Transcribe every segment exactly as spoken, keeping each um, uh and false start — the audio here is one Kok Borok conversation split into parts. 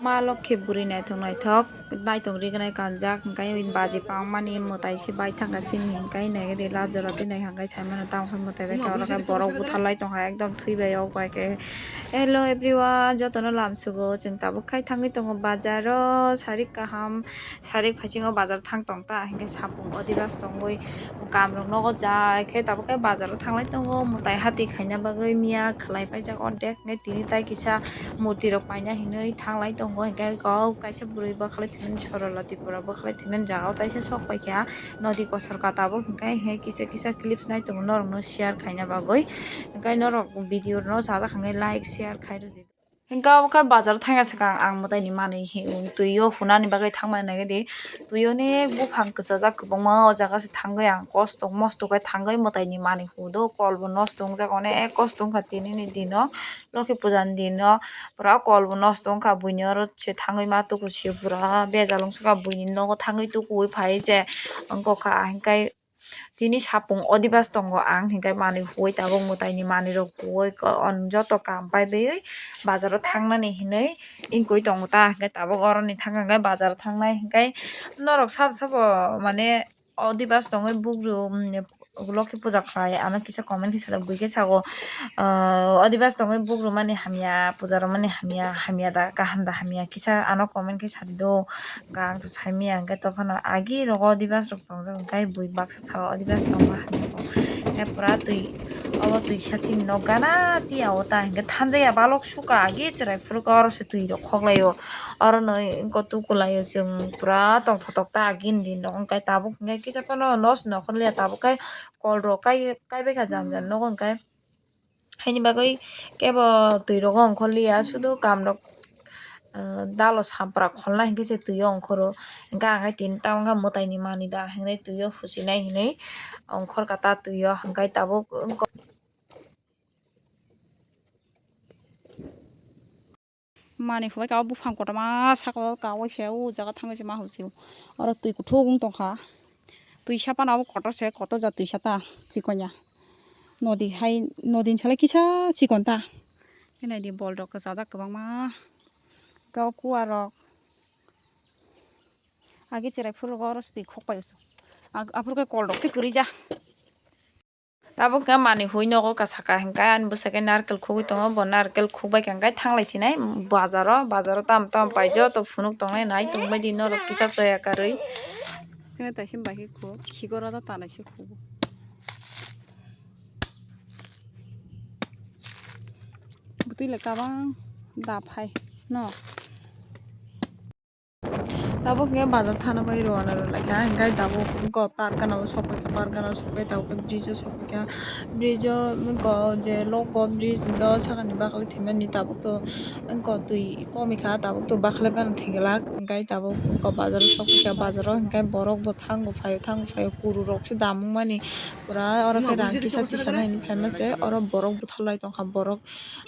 Ma lokhi bwrwi naithok naithok, naithok rignai kanjak, hwnkhe baji pangmani mwtai se bai thangkha chini, hwnkhe naigadi lajora twi naikha, hwnkhe saimano tamo khe mwtai bai khe oro khe borok butharlai tongkha, ekdom thwi bai ok bai khe. Hello everyone, jotono lamsugo, chwng tabuk khai thangwi tongo bazaro, sarik kaham, sarik phaisingo bazar thang tong ta, hwnkhe sapung Adibas tongwi kamrok nogo jai khe tabuk khe bazaro thanglai tongo, mwtai hati khaina bagwi miya khlai paijak ordek. Hwnkhe tini tai kisa murti rok paina hinwi thanglai tongo, hwnkhe kok kaisa bwrwi bwkhalai thwimani Sorola Tripura bwkhalai thwimani jaga o taisa sok paikha nodi kosorka tabuk, hwnkhe kisa kisa clips nai tongo norokno share khaina bagwi, hwnkhe norok video no sajak hwnkhe like share khai rwdi. Hwnkhe obo khe bazar thangya swkang ang mwtaini manwi hi-, twi o hunani bagwi thangmani nai di. Twi o onek buphang kwchajak kwbangma, o jaga se thangwi ang kosto mosto khe thangwi mwtaini manwi hudo, kol bo nosto wngjak, onek kosto wngkha tinini dino, Lokhi puja ni dino pura kol bo nosto wngkha, buini oro se thangwi ma tuku se pura bejal wngsukha, buini nogo thangwi tukuwi phai se wngkha, hwnkhe tini sapung Adibas tongo, ang hwnkhe manwi huwi tabuk mwtaini manwi rok huwi joto kam pai baiwi bazaro thangnani hinwi wngwi tongo ta, hwnkhe tabuk oroni thangkha hwnkhe bazaro thangnai, hwnkhe norok sabo sabo mane Adibas tongwi bugruk, mm, Lokhi puja khlai, ano kisa comment kisa buikhe sago, ah, Adibas tongwi bugruk mani hamya, puja rok mani hamya, hamya da, kaham da hamya, kisa ano comment khe sadi do, hwnkhe ang to saimanya, hwnkhe tophano agi rogo Adibas rok tongjak, hwnkhe bui baksa sao Adibas tongma hamya bo, hwnkhe pura twi, obo twi sachini nok gana tiya o ta, hwnkhe thanjaya balok suka agi chwrai phuru khe oro se twi rok khoklaio. Oro no wngkha tukulaio chwng pura tongthotok ta agini din rok wngkha tabuk hwnkhe kisa phano nos nokhorliya tabuk khe kol rok kai kaibaikha jani jani nogo hwnkhe haini bagwi kebo twi rogo ongkhorliya sudu kam rok dalo sampra kholnai hwnkhe se twi o ongkhoro hwnkhe ang hai tini ta wngkha mwtaini manwi ba hinwi twi o huchinai hinwi ongkhorkha ta twi o hwnkhe tabuk wngkha. Mani hubai ka o buphang kotorma saka o ka waisa o jaga thangwi se ma husi o. Oro twi kuthuk wng tongkha. Twi sapa na o kotor se, kotor ja twi sata chikon ya. Nodi hai, nodi ni sale kisa chikon ta. Khe nai di bol rok kwchajak kwbangma. Ka o kuwa rok. Agi cherai phuru rok oro se twi khok pai o. Ag-, aphuru khe kol rok se kwrwi ja. Tabuk khe manwi hui nogo kasaka hwnkhe ani bwsai khe narwkal khugwi tongo, bo narwkal khukbai kha hwnkhe thanglai sinai bazaro, bazaro tamo tamo pai joto phunuk tongnai nai tongbai di norok kisa choya karwi. Chwngno taisa bai khe khuk, khikoro ta tanai se khugo. Bwtwi le kabang da phai no. Tabuk hwnkhe bazar thana bai rwna rwlaikha, hwnkhe tabuk wngkha park gana o sokpaikha, park gana o sokpai tabuk khe bridge o sokpaikha, bridge o wngkha je logo bridge hwnkhe o sakani bakhwlai thwimani tabuk to wngkha twi komikha, tabuk to bakhwlai phano thwigwlak, hwnkhe tabuk wngkha bazar o sokpaikha, bazar o hwnkhe borok bo thango phaio thango phaio kuru rok se damung mani pura oro khe rang kisa tisa nai hinwi phaima se oro borok butharlai tongkha, borok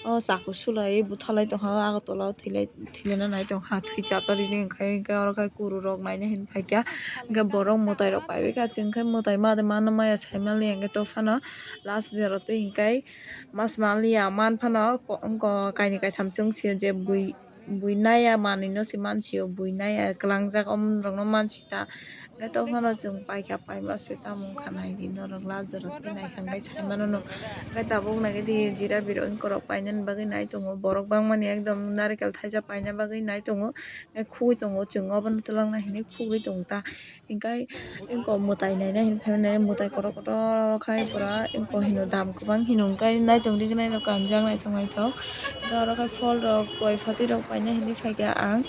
o chaku sulai butharlai tongkha o Agartala o thwilai. Thwilana nai tongkha, thwi chacharini hwnkhe, hwnkhe oro khe kuru rok naina hinwi phaikha, hwnkhe borok mwtai rok paibaikha, chwng khe mwtai ma de mano maya saimanliya, hwnkhe tophano last jora twi hwnkhe mas manliya, man phano ko-, ko-, kainwi kaitham se wngsio je bui, bui naiya manwino se mansio, bui naiya kwlangjak omorokno mansita, hwnkhe tophano chwng paikha, paima se tamo wngkha naidi norok lajoro tei naikha hwnkhe saimano no, hwnkhe tabuk naikhe di jira birok wngkorok painani bagwi nai tongo, borok bangmani ekdom narikel thaisa paina bagwi nai tongo, hwnkhe khugwi tongo chwng obono twlangna hinwi khugwi tongo ta, hwnkhe eko mwtai naina hinwi phaimani mwtai kotor kotor khai pura eko hino dam kwbang hino hwnkhe naitok rignai rok kanjak naithok naithok, hwnkhe oro khe phol rok koi phatwi rok paina hinwi phaikha ang,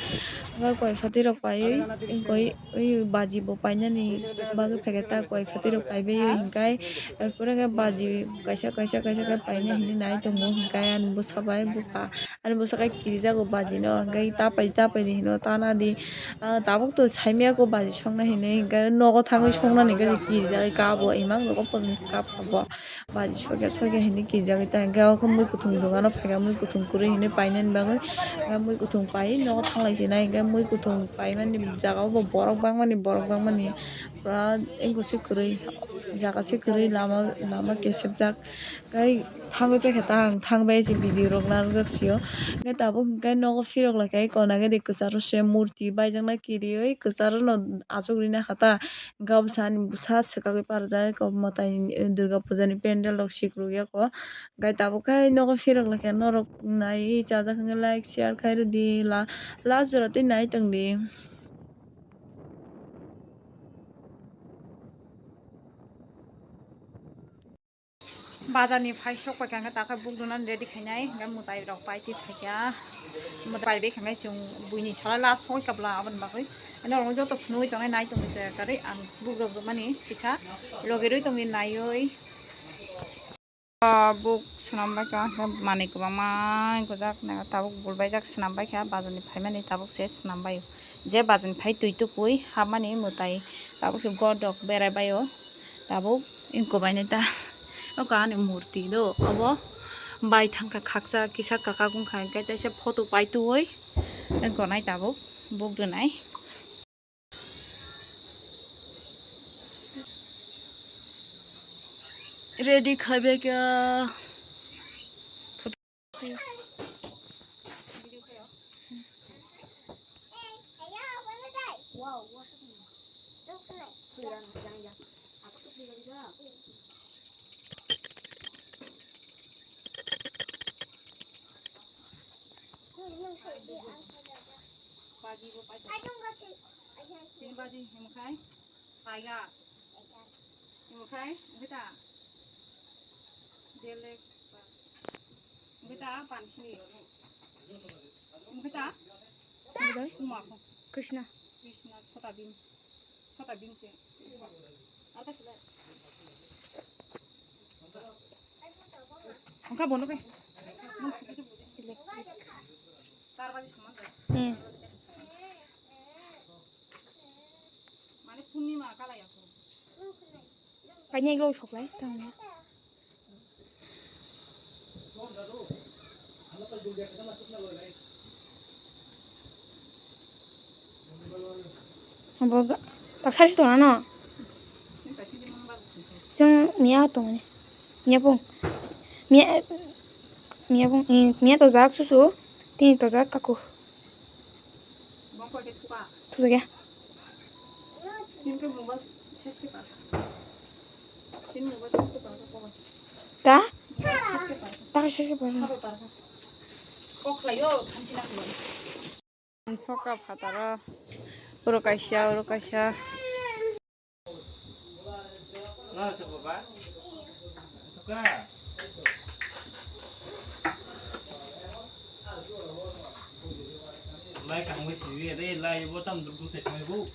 hwnkhe koi phatwi rok paiwi eko. Ui baji bo painani bagwi phaikhe ta koi phatwi rok paibai ui hwnkhe, er pore khe baji kaisa kaisa kaisa khe paina hinwi nai tongo hwnkhe ani bwsa bai bupha ani bwsa khe kirijago baji no hwnkhe ta pai ta pai di hino tana di tabuk to saimaya kho baji sokna hinwi hwnkhe nogo thangwi soknani hwnkhe kirijagwi kabo imang nogo pojonto kap kha bo. Baji sokya sokya hinwi kirijagwi ta hwnkhe o khe mui kuthum dogano phaikha mui kuthum kwrwi hinwi painani bagwi hwnkhe mui kuthum paiwi nogo thanglai sinai hwnkhe mui kuthum paimani jaga o bo borok bangmani borok bangmani pura eko se kwrwi. Jaga se kwrwi lama, lama kesepjak. Kai thangwi paikha ta ang, thangbai se video rok narwkjak sio. Hwnkhe tabuk hwnkhe nogo phirok laikha, kona gede kwcharo se murti baijaknai kiriwi kwcharo no achuk rina kha ta. Hwnkhe abo sani bwsa swkagwi parjak, mwtai Durga puja ni pendel rok sikruk yako. Hwnkhe tabuk kai nogo phirok laikha norok naiwi chajak hwnkhe like share khai rwdi, la-, last jora tei nai tongdi. Bazar ni phai sok paikha hwnkhe takhai buk rwna ready khainai, hwnkhe mwtai rok pai twi phaikha. Mwtai pai bai khainai chwng buini sala last soi kabla aboni bagwi. Norok joto phunugwi tongnai nai tongwi chaya kwrwi ang buk rok rwmani kisa logi rwi tongwi naiwi. Ah, buk swnam bai kha, hwnkhe manwi kwbangma gojak, tabuk bul baijak swnam bai kha, bazar ni phaimani tabuk se swnam bai o. Je bazar ni phai twi tukui hapmani mwtai tabuk se godok berai bai o, tabuk wngkuk bai nai ta. O kahani murti do obo bai thangkha khaksa kisa kwkhak wngkha, hwnkhe teisa photo pai twi wngkha nai tabuk buk rwnai. Ready khai bai kha. Baji bo pai. Chini baji himkhai. Tiger. Himkhai, himkhai ta. Delex. Himkhai ta, pankhini. Himkhai ta. Himkhai? Uma ko. Krishna. Krishna, Chhota Bhim. Chhota Bhim se. Ar ka sila. Himkhai bono kai. Electric. Hmm. Mane purnima kala ya ko. Kanya iglo soklai tang. Abo ga-, tak sari sito na no. Jang miya tong ni. Miya pung. Miya, miya pung, eh, miya to jak susu. Tini to jak kaku. Thujakya. Ta? Ta khe ses khe parna. Soka phataro. Oro kaisa, oro kaisa. Lai kaham khe siriya de, lai bo tam duk duk se thangwi bo.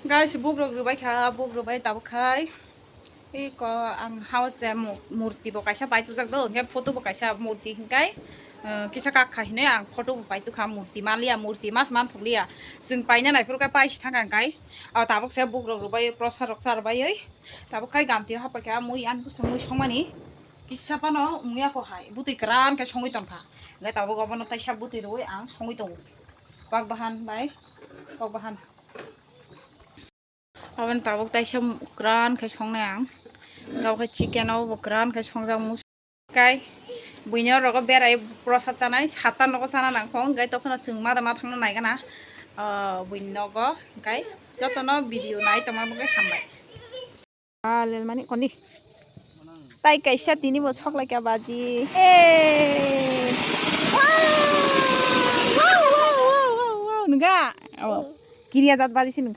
Guys, buk rok rwbai kha, buk rwbai tabuk khai. Iko ang house se mu-, murti bo kaisa pai tujak do, hwnkhe photo bo kaisa murti hwnkhe, eh, kisa kak kha hinwi ang photo bo pai tukha, murti manliya, murti mas man thokliya. Chwng paina naiphuru khe pai si thangkha hwnkhe. O tabuk se buk rok rwbai, prosa rok charbaiwi. Tabuk khai gamtwi hapai kha, mui ani bwswk mui songmani kisa phano wngya kho hai, bwtwi kwran khe songwi tongkha. Hwnkhe tabuk obono taisa bwtwi rwui ang songwi tongo. Kok bahan bai kok bahan. Aboni tabuk taisa kwran khe songnai ang. Tabuk khai chicken o bo kwran khe songjak mui. Kai buino rogo berai prosa chanai, satan rogo chana nangkho, hwnkhe tokhono chwng mada ma thangna naigana, ah, buini nogo, hwnkhe jotono video nai tongma bagwi hambai. Ah, lelmani koni. Tai kaisa tini bo sok lai kha baji. Hey! Wow! Wow, wow, wow, wow, wow, nungga. Oh, kiriya jat baji sin.